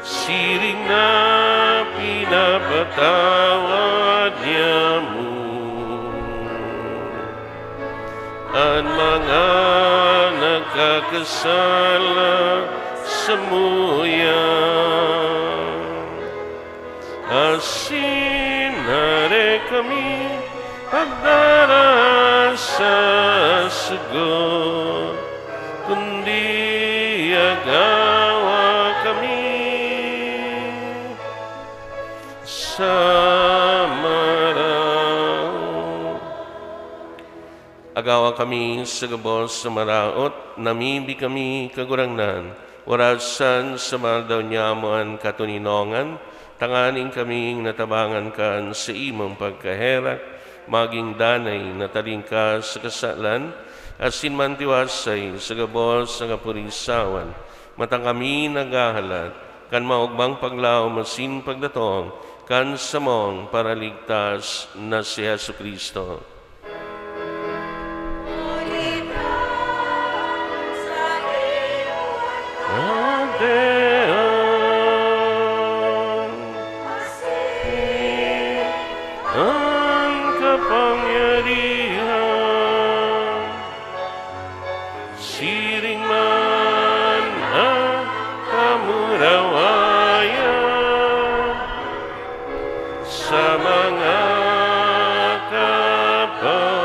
siring na pinapatawad niamo an mga nagkakasala samuya. Asin dai kami pagdara sa sugot, kundi agawa kami sa maraot. Agawa kami sa gabos sa maraot, namibi kami, Kagurangnan, warasan sa mga aldaw niamo an katoninongan, tanganing kaming natabangan kan saimong pagkaherak, magin danay na talingkas sa kasalan, asin mantiwasay sa gabos na kapurisawan, matang kami naghahalat kan maogmang paglaom asin pagdatong kan samong Paraligtas na si Jesu-Cristo. Adean an kapangyarihan. Siring man an kamurawayan sa mga kapanahonan.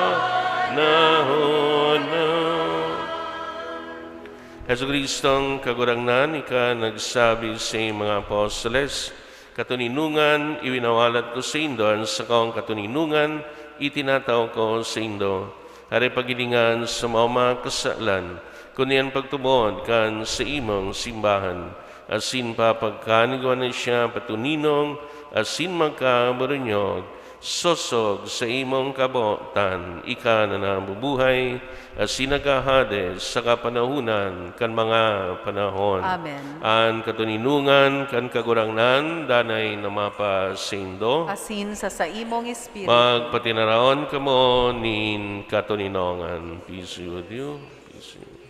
Jesu-Cristong Kagurangnan, ika nagsabi sa mga apostoles, "Katoninongan, iwinawalat ko saindo an sakong katoninongan, itinatao ko saindo." Hare paghilingan sa mga kasalan, kundi an pagtubod kan saimong simbahan, asin papagkanigwan na siya patuninong asin magkabarunyog, sosog sa imong kabotan, ika na nabubuhay, asin naghahade sa kapanahonan kan mga panahon. Amen. An katoninongan kan Kagurangnan danay na mapasaindo. Asin sa saimong espiritu. Magpatinaraon kamo nin katoninongan. Peace be with you. Peace be with you.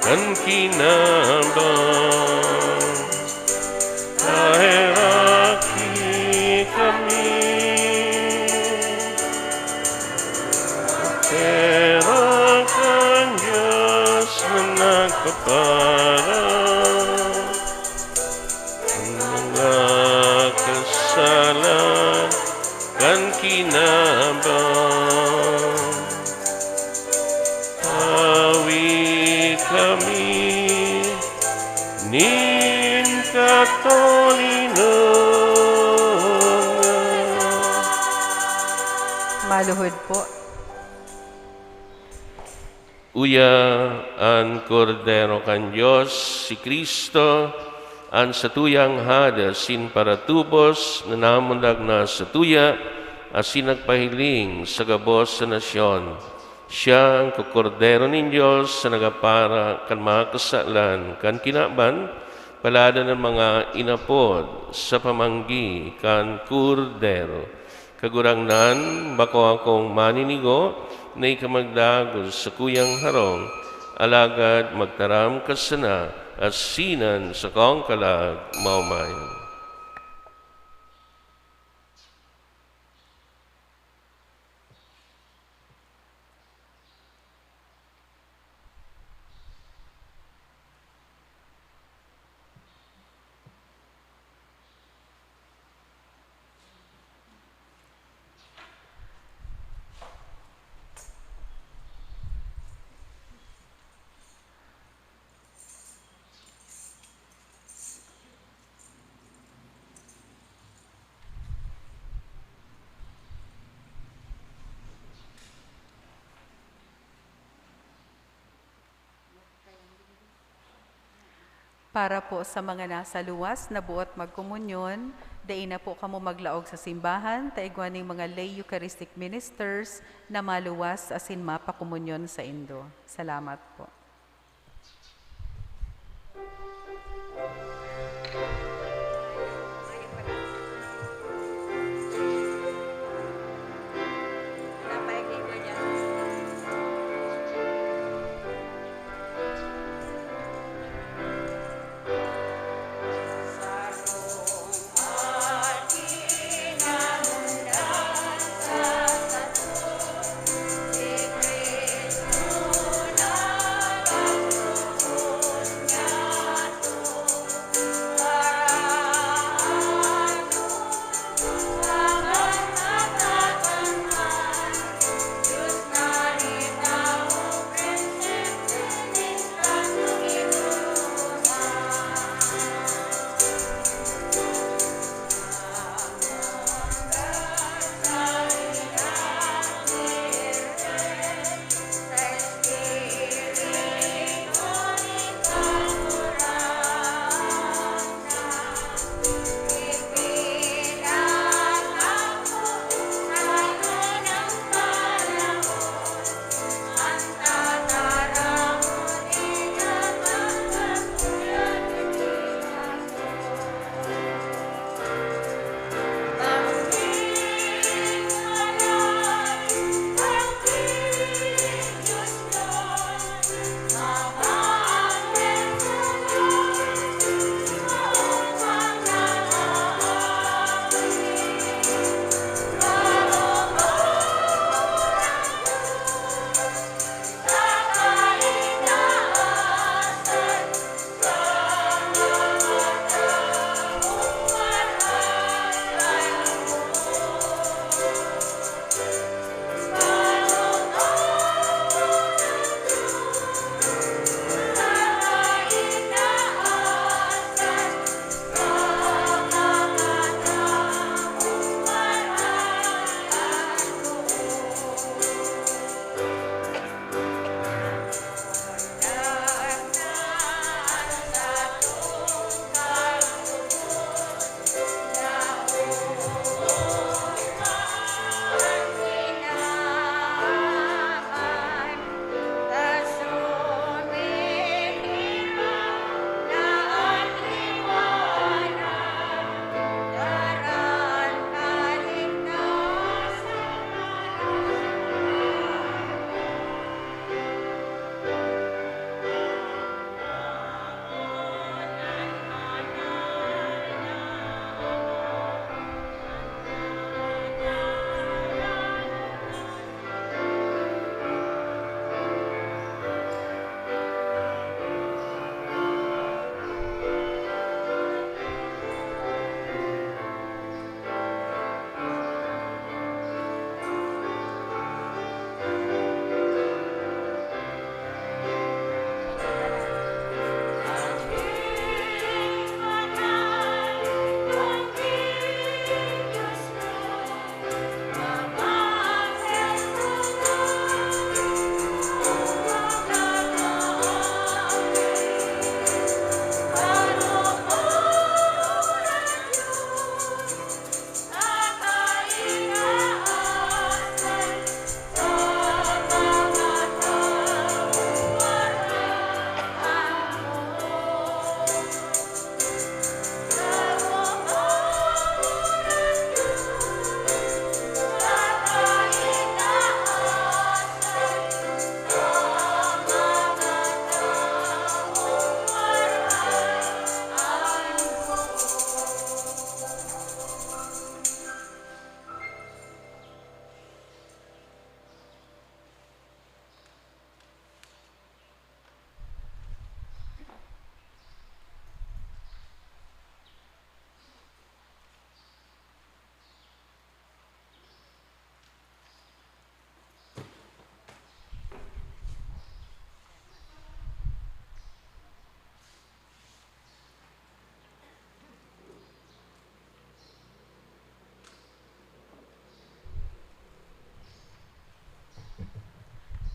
Kan kinabang, paheraki kami. Pera kan Diyos na nagpapara, ang mga kasalan kan kinabang. Hawi kami nin katoninongan. Maluhod po. Uya, an Kordero kan Dios, si Cristo, an satuyang Hade asin Paratubos na namundag na satuya asin nagpahiling sa gabos na nasyon. Siya an Kordero nin Dios na nagapara kan mga kasalan kan kinaban. Palad an mga inapod sa pamanggi kan Kordero. Kagurangnan, bako akong maninigo na ika magdagos sa kuyang harong, alagad magtaram ka sana asin an sakong kalag maomayan. Para po sa mga nasa luwas na buot magkomunyon, dai na po kamo maglaog sa simbahan, ta igwa ning mga lay Eucharistic ministers na maluwas asin mapakomunyon saindo. Salamat po.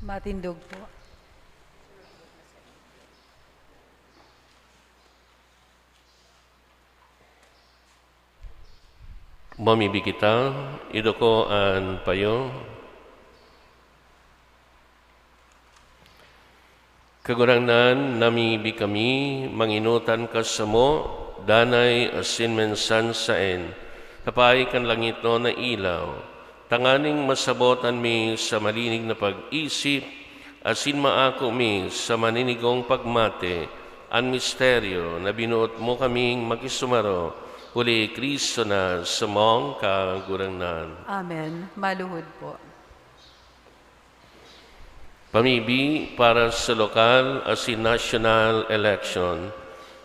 Matindog po. Mamibi kita, iduko an payo. Kagurangnan, namibi kami, mangenotan ka samo, danay asin minsan saen, tapae kan langitnon na ilaw, tanganing masabotan mi sa malinig na pag-isip, asin maako mi sa maninigong pagmate an misteryo na binoot mo kaming makisumaro, huli Cristo na samong Kagurangnan. Amen. Maluhod po. Pamibi para sa lokal asin nasyonal eleksyon.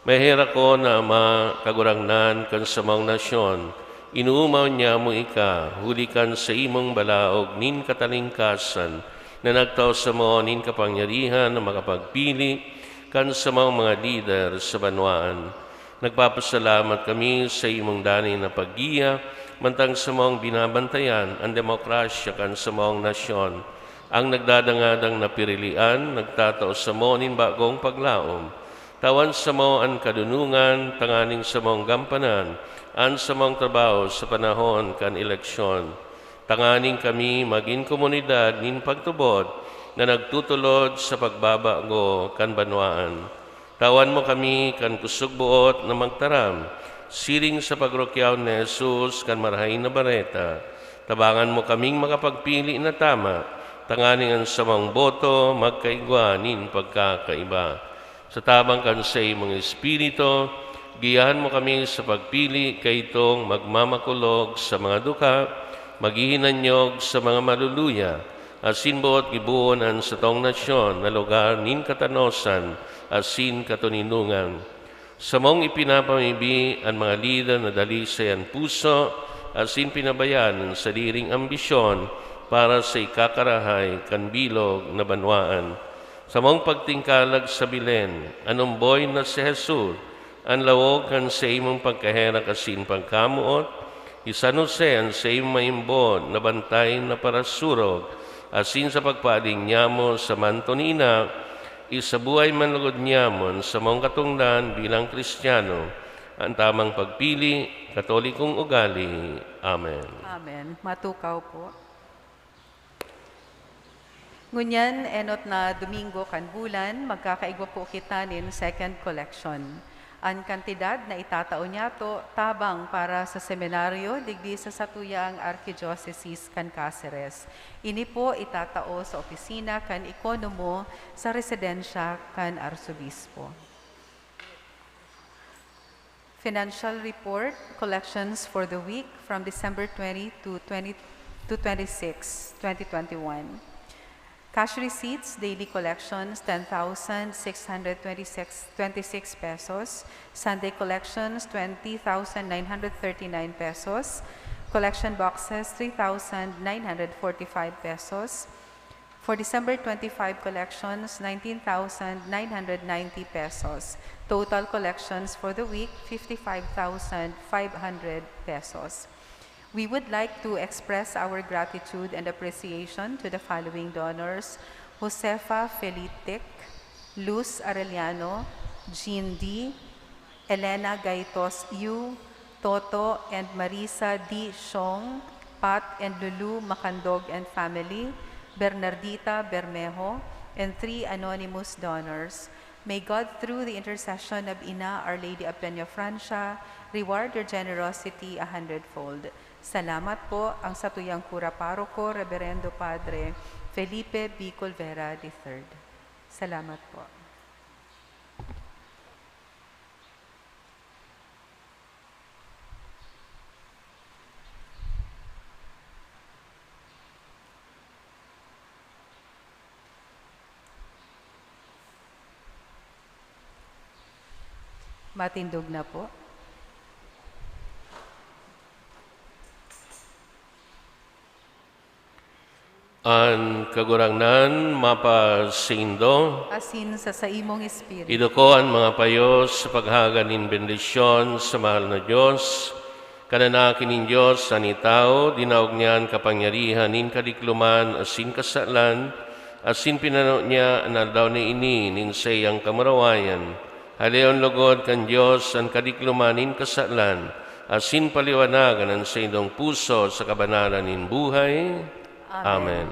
Maheherak ko na Ama, Kagurangnan kan samong nasyon, inoomaw niamo ika, huli kan saimong balaog nin katalingkasan, na nagtao samo nin kapangyarihan na makapagpili kan samong mga lider sa banwaan. Nagpapasalamat kami sa imong danay na paggiya, mantang samong binabantayan an demokrasya kan samong nasyon. Ang nagdadangadang na pirilian, nagtatao samo nin bagong paglaom. Tawan samo an kadunongan, tanganing samong gampanan an samong trabaho sa panahon kan eleksyon. Tanganing kami magin komunidad nin pagtubod na nagtutulod sa pagbabago kan banwaan. Tawan mo kami kan kusog boot na magtaram, siring sa pagrukyaw ni Jesus kan Marahay na Bareta. Tabangan mo kaming makapagpili na tama, tanganing an samong boto magkaigwa nin pagkakaiba. Sa tabang kan saimong Espiritu, giyahan mo kami sa pagpili kaitong magmamakulog sa mga dukha, maghihinanyog sa mga maluluya, asin boot gibohon an satong nasyon na lugar nin katanosan asin katoninongan. Samong ipinapamibi an mga lider na dalisay an puso asin pinabayaan an sadiring ambisyon para sa ikakarahay kan bilog na banwaan. Samong pagtingkalag sa bilen, an omboy na si Jesus, an lawog kan saimong pagkaherak asin pagkamoot, i San Jose an saimong maimbod na bantay na parasurog, asin sa pagpaading niyamo sa manto ni Ina, isabuhay man lugod niyamo an samong katongdan bilang Kristiyano, an tamang pagpili, Katolikong ugali. Amen. Amen. Matukaw po. Ngunyan, enot na Domingo kan bulan, magkakaigwa po kita nin second collection. An kantidad na itatao niyato tabang para sa seminaryo digdi sa satuyang Arkidiocese kan Caceres. Ini po itatao sa opisina kan ekonomo sa residensya kan Arsobispo. Financial report, collections for the week from December twenty to twenty, to twenty-six, twenty twenty-one. Cash receipts, daily collections, ten thousand six hundred twenty-six, twenty-six pesos. Sunday collections, twenty thousand nine hundred thirty-nine pesos. Collection boxes, three thousand nine hundred forty-five pesos. For December twenty-five collections, nineteen thousand nine hundred ninety pesos. Total collections for the week, fifty-five thousand five hundred pesos. We would like to express our gratitude and appreciation to the following donors: Josefa Felitic, Luz Arellano, Jean D, Elena Gaitos Yu, Toto and Marisa D Siong, Pat and Lulu Macandog and family, Bernardita Bermejo, and three anonymous donors. May God, through the intercession of Ina Our Lady of Peñafrancia, reward your generosity a hundredfold. Salamat po, ang satuyang kura paroko, Reberendo Padre Felipe B Colvera the third. Salamat po. Matindog na po. An Kagurangnan mapasaindo. Asin sa saimong espiritu. Iduko an mga payo sa paghahaga nin bendisyon sa mahal na Dios. Kan Anak nin Dios an itawo, dinaog niya an kapangyarihan nin kadikloman asin kasalan, Asin pinano niya an aldaw na ini nin saiyang kamurawayan. Haleon logod kan Dios an kadikloman nin kasalan, asin paliwanagan an saindong puso sa kabanalan nin buhay. Amen. Amen.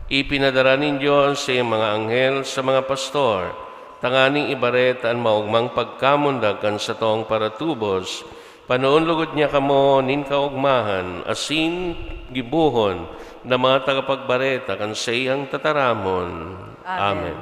Ipinadara nin Dios sa iyang mga anghel sa mga pastor, tanganing ibareta an maogmang pagkamundag kan satong paratubos. Panoon logod niya kamo nin kaogmahan, asin gibohon na mga tagapagbareta kan saiyang tataramon. Amen. Amen.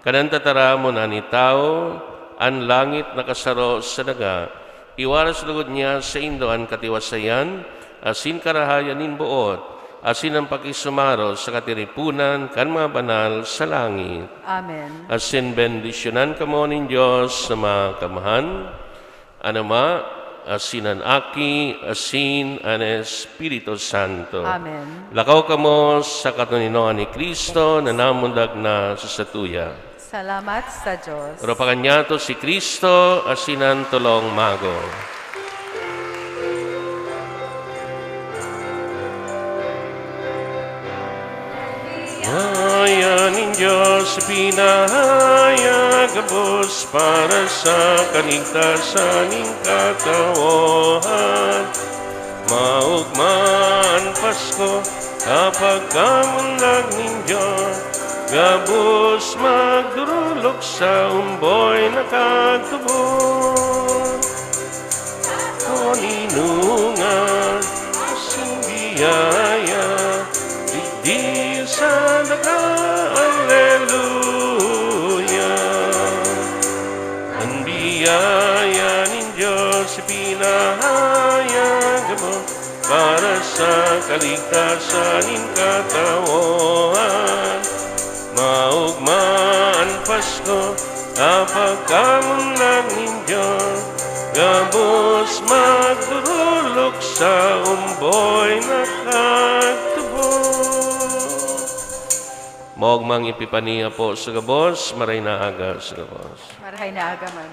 Kan an tataramon an tawo, an langit nakasaro sa daga, iwaras logod niya saindo an katiwasayan, asin karahayan nin boot, asin an pakisumaro sa katiriponan kan mga banal sa langit. Amen. Asin bendisyonan kamo nin Dios na makamhan, an Ama, asin an Aki, asin an Espiritu Santo. Amen. Lakaw kamo sa katoninoan ni Cristo na namundag na sa satuya. Salamat sa Dios. Ropakan niyato si Cristo, asin an tolong mago. Ngaya nin Dios pinahayag gabos para sa kaligtasan nin katawohan. Maogma an Pasko, kapag kamundag nin Dios, gabos magdurulok sa omboy na kagtubod. Toninongan, asin biyaya, digdi sa daga, Alleluia. An biyaya nin Dios ipinahayag gabos para sa kaligtasan nin katawohan. Maogma an Pasko, kapag kamundag nin Dios, gabos magdurulok sa omboy na kagtubod. Maogmang Epipania po sa gabos, maray na aga sa gabos. Maray na aga man.